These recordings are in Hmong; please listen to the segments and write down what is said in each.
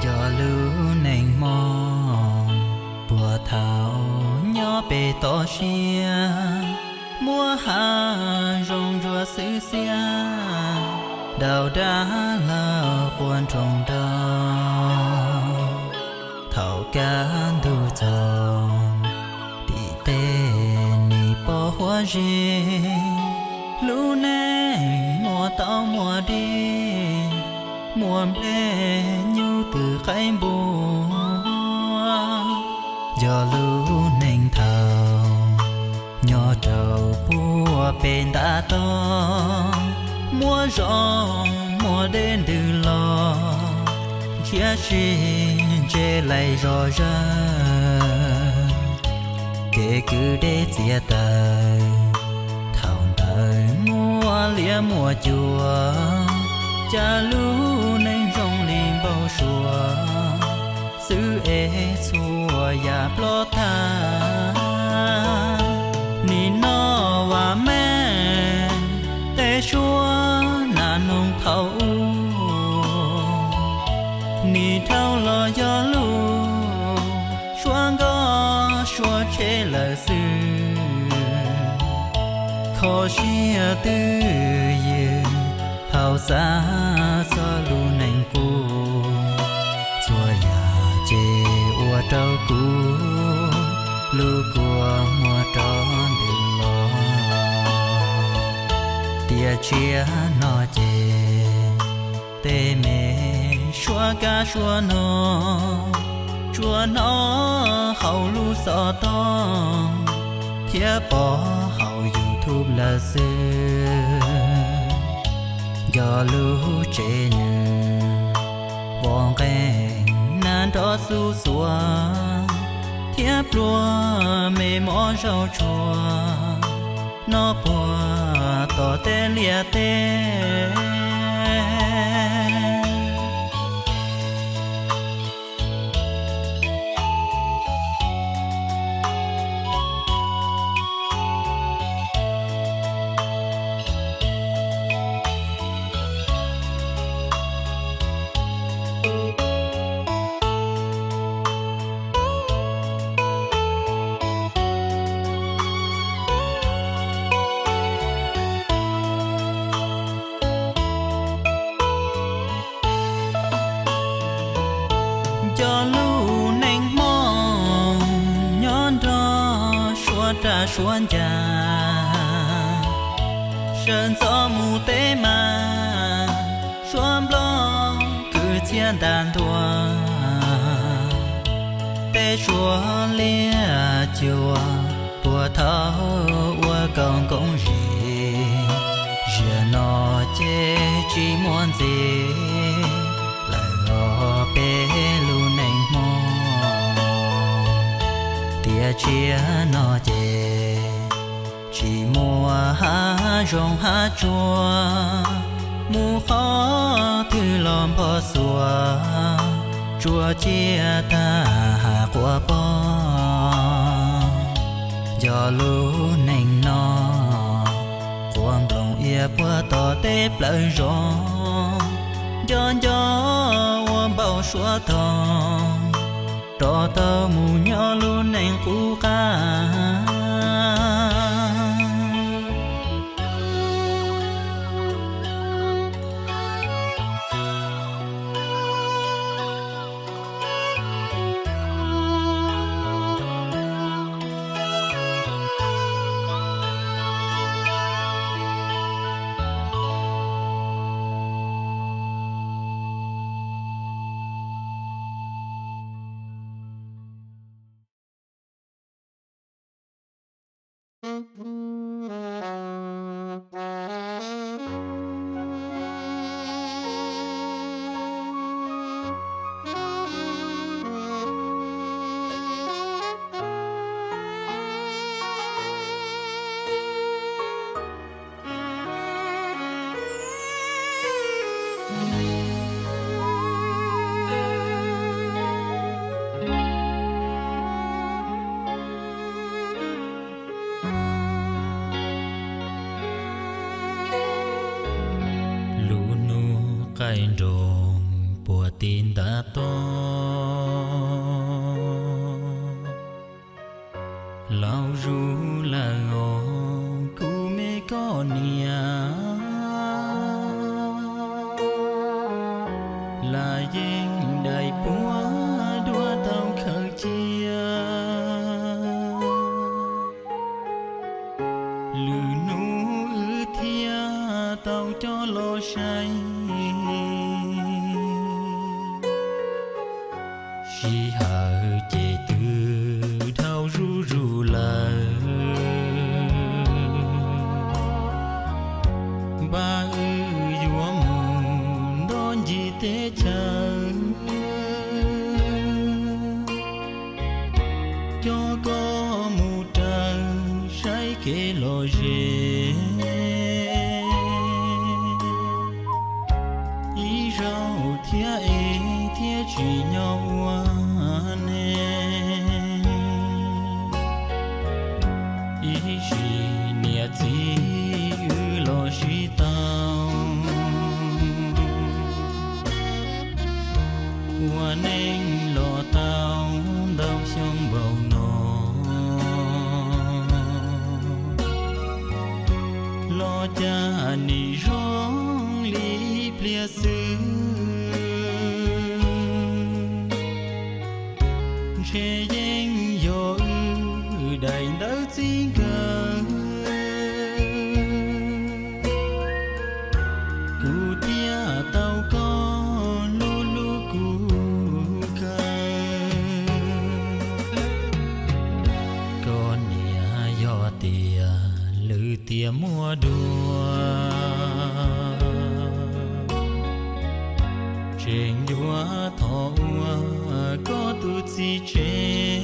Cov lub neej Hmoob puag thaum nyob pem toj siab, muaj hav zoov ntsuab xwb xiab, ntaus dab laug quaj nroo nroo. Thaum kaj ntug txog tim tej nim pom huab zeb, lub neej muaj tau muaj dig, muaj nplej nyuj twm qaib npua. Yog lub neej thaum nyob rau puag pem ntav toj, muaj zoo muaj dej ntws los, ntshiab si ntse laim zog zawg. Kev kwv deb txiav taws, thaum ntawd muaj liab muaj cuam, cas lub neej zoo li npau suav, xwb es txhua yam ploj tag. Nim no vam meej tej suab nas noog thaum ub, nim dhau los yog lub suab nkoj suab tsheb lawm xwb. Kho siab twj ywm thaum xav txog lub neej qub, txhua yam ces ua rau kuv lub kua muag rov ntws los. Tiam tshiab no ces tej me suab kab suab noog tsuas hnov hauv lub xov tooj thiab pom hauv YouTube lawm xwb. Yog lub tsev nws vov nqeeg nas nrov xuv xuav thiab pluag me mov zaub tsuag noj puag tom tej liaj teb. Cov lub neej Hmoob nyob nrog suav raj suav ncas, sawv ntxov mus teb mas suav nplog kwv txhiaj ntas ntua. Tej suav liaj cuam puag thaum ua kaum nkoos zis, ziag no ces tsis muaj ntxiv lawm los peb lub neej Hmoob. Tiam tshiab no ces tsis muaj hav zoov hav tsuag, mus qhov twg los npog xuas, tsuas ciaj tag hav quas pog. Yog lub neej no quas nploos ia puag tom tej plawv zos, nco nco ua npau suav toog, rov tau mus nyob lub neej qub qab. Lub hnub qaij nroos puag tim ntav toj, laus zuj lawm os kuv me koj niam. Lam yeej daim puab duab tau khaws cia, lwm hnub wb thiaj tau coj los saib. Sij hawm ces twb dhau zuj zus lawm, npaj wb yuav mus nto ncig teb chaws. Coj koj mus raws saib kev lom zem, ib zaug thiab es thiaj tsim nyog ua neej. Ib sim niam txiv wb los sib tau, ua neej los tau ntau xyoo npaum no, los cas nim zoo li ib pliag xwb. Ntshe yeej yog wb daim ntawv txij nkawm, kuv thiaj tau koj hlub hlub kuv kawg. Koj niam, yog tias lwm tiam muaj dua, tseem yuav thov ua koj tus txiv tsev,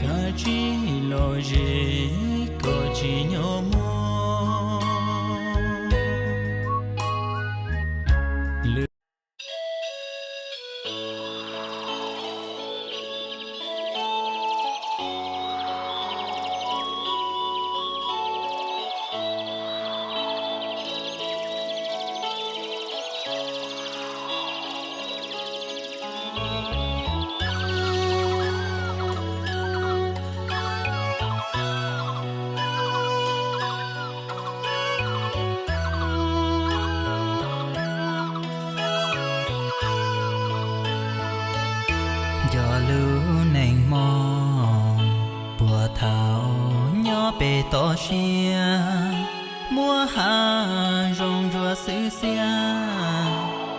kav tsij lom zem kom tsim nyog muaj lwm. Nco lub neej hmo puag thaum nyob pem toj siab, muaj hav zoov ntsuab xwb xiab,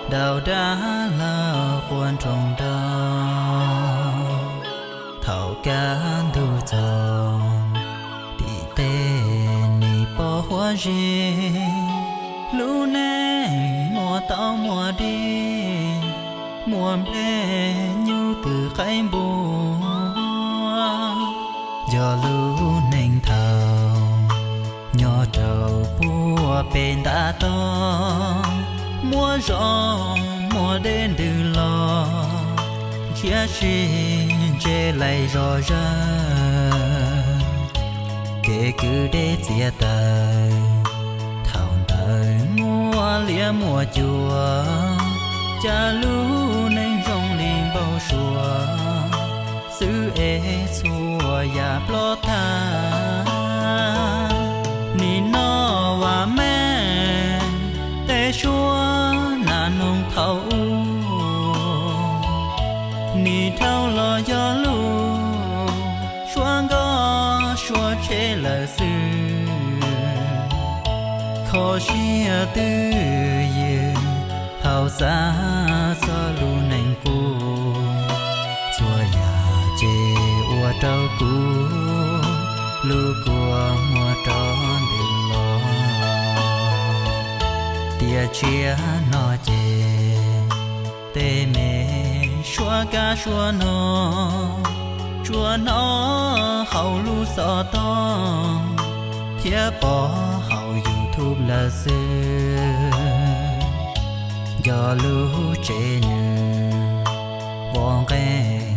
nraum dab laug quaj nroo nroo. Thaum kaj ntug txog tim tej nim pom huab zeeg, lub neej muaj taub muaj dib, muaj nplej nyuj twm qaib npua. Yog lub neej thaum nyob rau puag pem ntav toj, muaj zos muaj dej ntws los, ntshiab si ntse laim zom zaws. Kev kwv deb txiav taws, thaum ntawd muaj liab muaj cuam, cas lub neej zoo li npau suav xwb es txhua yam ploj tag. Nim no vam meej tej suab nas noog thaum ub, nim dhau los yog lub suab nkoj suab tsheb lawm xwb. Kho siab twj ywm thaum xav txog lub neej qub, txhua yam ces ua rau kuv lub kua muag rov ntws los. Tiam tsiaj no ces tej me suab kab suab noog tsuas hnov hauv lub xov tooj thiab pom hauv YouTube. lawm xwb, nco lub tsev nws pom nqe